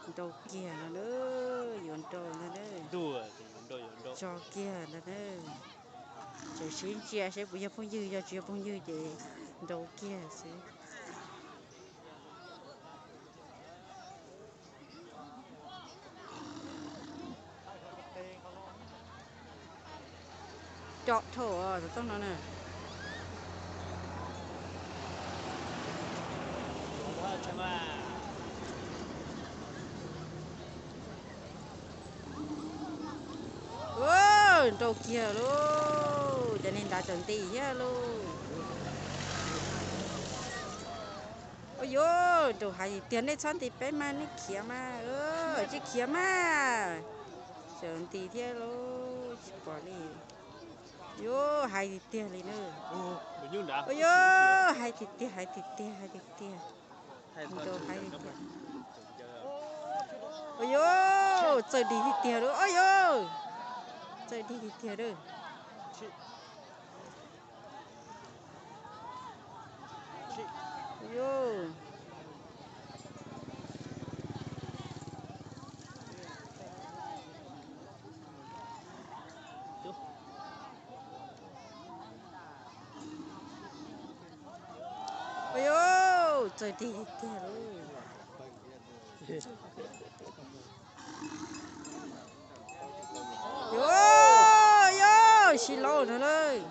Nrau kiag no na, yuav nrau ntag na. Tso kiag ntag na. Tseem sib ntsia seb puas yog phooj ywg, yog tsis yog phooj ywg ces nrau kiag xwb. Coj dhau xov tooj no na. Nrau kiag lauj, cov neeg nrad tseem nti thiab lauj. Ua yuav, nraug hais tiag tiag, nej txhob nti peb mas, nej khiav mas, tsis khiav mas. Tseem nti thiab lauj, tsis pom li. Yuav hais tiag tiag li na. Ua yuav, hais tiag tiag, hais tiag tiag, hais tiag tiag. Nraug hais tiag tiag. Ua yuav, txawj dig tiag tiag lauj, ua yuav, txawj dig tiag tiag lauj. Ua yuav, txawj dig tiag tiag lauj. Yuav, yuav, sib laub no lauj.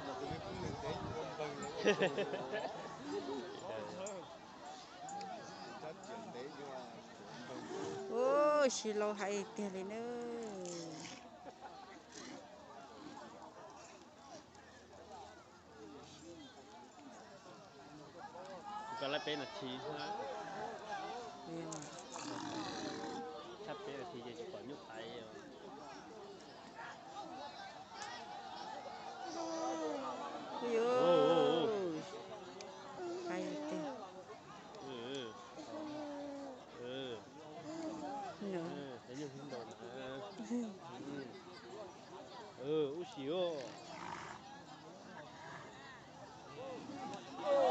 Ua, sib laub hais tiag li na. Kuv kov lawm peb nas this xwb. Tshaj peb nas this ces tsis pom nyuj qaiv. Yuav, hais tiag.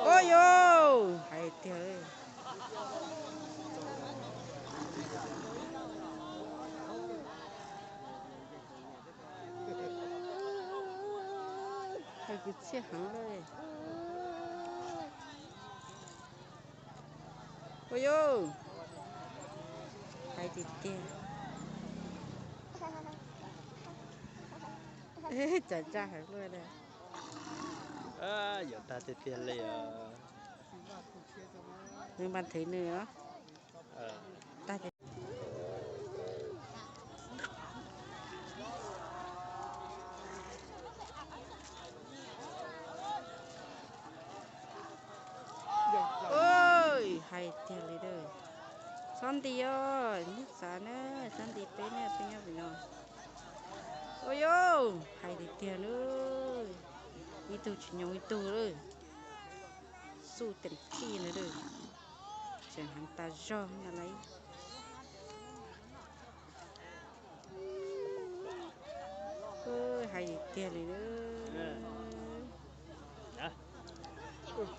Ua yuav, hais tiag. Hais kwv txhiaj heev li. Ua yuav, hais tiag tiag. Cov ntsaj heev luaj li. Yuav tag tiag tiag li os. Nws npas thwv nws os. Hais tiag li a. Txhob nti os, neb txav na, txhob nti peb na, peb nyob pem no. Ua yuav, hais tiag tiag na. Ib tug tsis nyoog ib tug lawm. Xuj teem tij na lawm. Tseem heev tas zog na lauj. Hais tiag li na. Kuv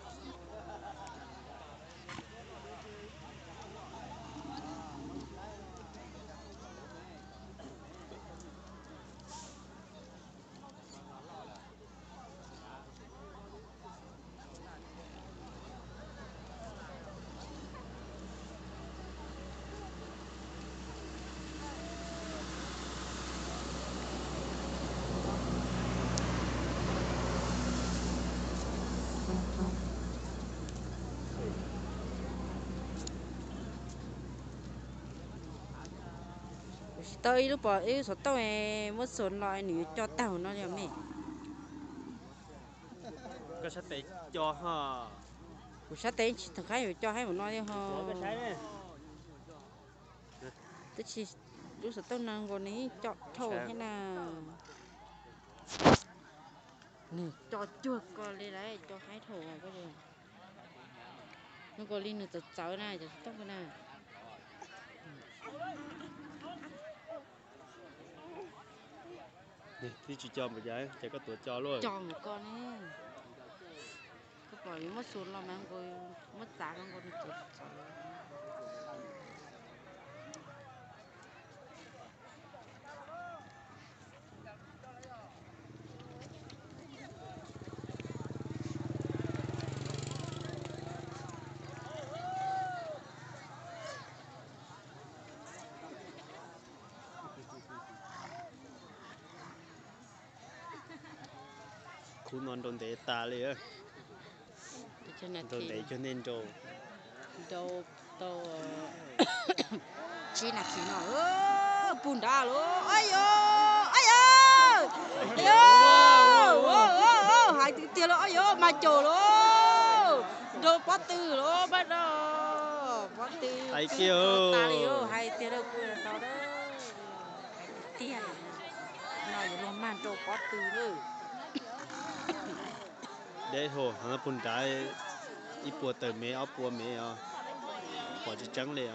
tsis tau ib lub pom ib lub xov tooj muab xuas los nws yuav co tag hauv no li me. Koj sab tes co ho. Kuv sab tes tsis theem qab yuav co haib hauv no li ho. Tab sis lub xov tooj no nkaus nws yeej co dhau thiab na. Nws co cuag ko li lawm, co haib dhau ko. Nws nkaus li nws txawv txawv na, cov xov tooj ko na. Twb tsis co npaum cas, ces koj tuav co luaj. Co npaum ko ne. Koj pom yuav muab xuas los mas nkaus, muab txav los nkaus nws txawv txawv. Hnub no nrau ntev tas li, nrau ntev cuag nej nrau. Nrau tau tsib nas this no, puag nrad lawm. Ab yos, ab yos, ab yos, hais tiag tiag lawm, ab yos, mas caum lawm. Nrau pob tw lawm, pab no, pob tw. Hais tiag, hais tiag lawm, kuv hais tiag, no yuav luag mag nrau pob tw lawm. Deb hos, puag nrad ib puas tawm mev ob puas mev os, pom tseeb tseeb li.